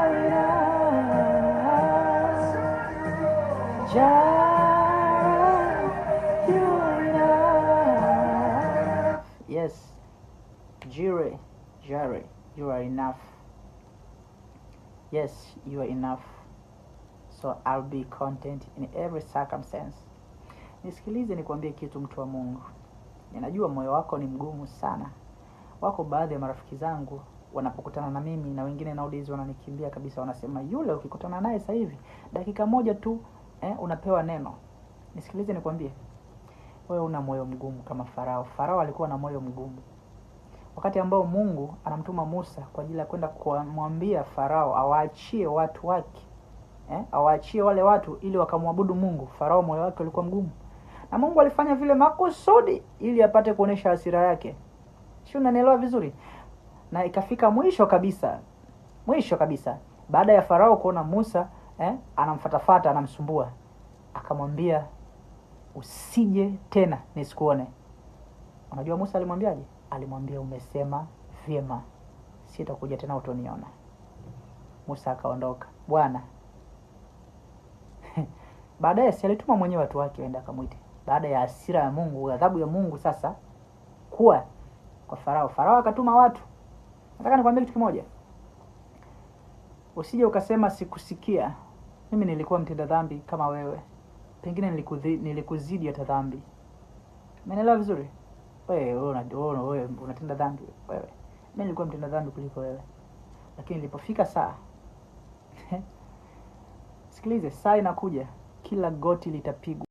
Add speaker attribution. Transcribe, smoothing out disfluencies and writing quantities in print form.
Speaker 1: are enough. Jireh, you are enough. Yes, Jireh, Jireh, you are enough. Yes, you are enough. So I'll be content in every circumstance. Nisikilize nikwambie kitu, mtu wa Mungu. Ninajua moyo wako ni mgumu sana. Wako baadhi ya marafiki zangu wanapokutana na mimi na wengine nowadays wananikimbia kabisa, wanasema yule ukikutana naye sasa hivi dakika moja tu unapewa neno. Nisikilize nikwambie, wewe una moyo mgumu kama Farao. Farao alikuwa na moyo mgumu wakati ambao Mungu anamtuma Musa kwa ajili ya kwenda kumwambia Farao awaachie watu wake, awaachie wale watu ili wakamwabudu Mungu. Farao moyo wake ulikuwa mgumu, na Mungu alifanya vile makusudi ili apate kuonesha hasira yake. Si unanielewa vizuri? Na ikafika mwisho kabisa, mwisho kabisa, baada ya Farao kuona Musa anamfatafata anamsumbua, akamwambia usije tena nisikuone. Unajua Musa alimwambiaje? Alimwambia umesema vyema, sitakuja tena utoniona. Musa akaondoka. Bwana baadaye si alituma mwenyewe watu wake waende akamwite, baada ya hasira ya Mungu, ghadhabu ya Mungu sasa kuwa kwa Farao. Farao akatuma watu. Nataka nikwambie kitu kimoja, usije ukasema sikusikia. Mimi nilikuwa mtenda dhambi kama wewe, pengine nilikuzidi hata dhambi. Umeelewa vizuri? Wewe unatenda dhambi wewe, mimi nilikuwa mtenda dhambi kuliko wewe, lakini ilipofika saa sikilize, saa inakuja, kila goti litapigwa.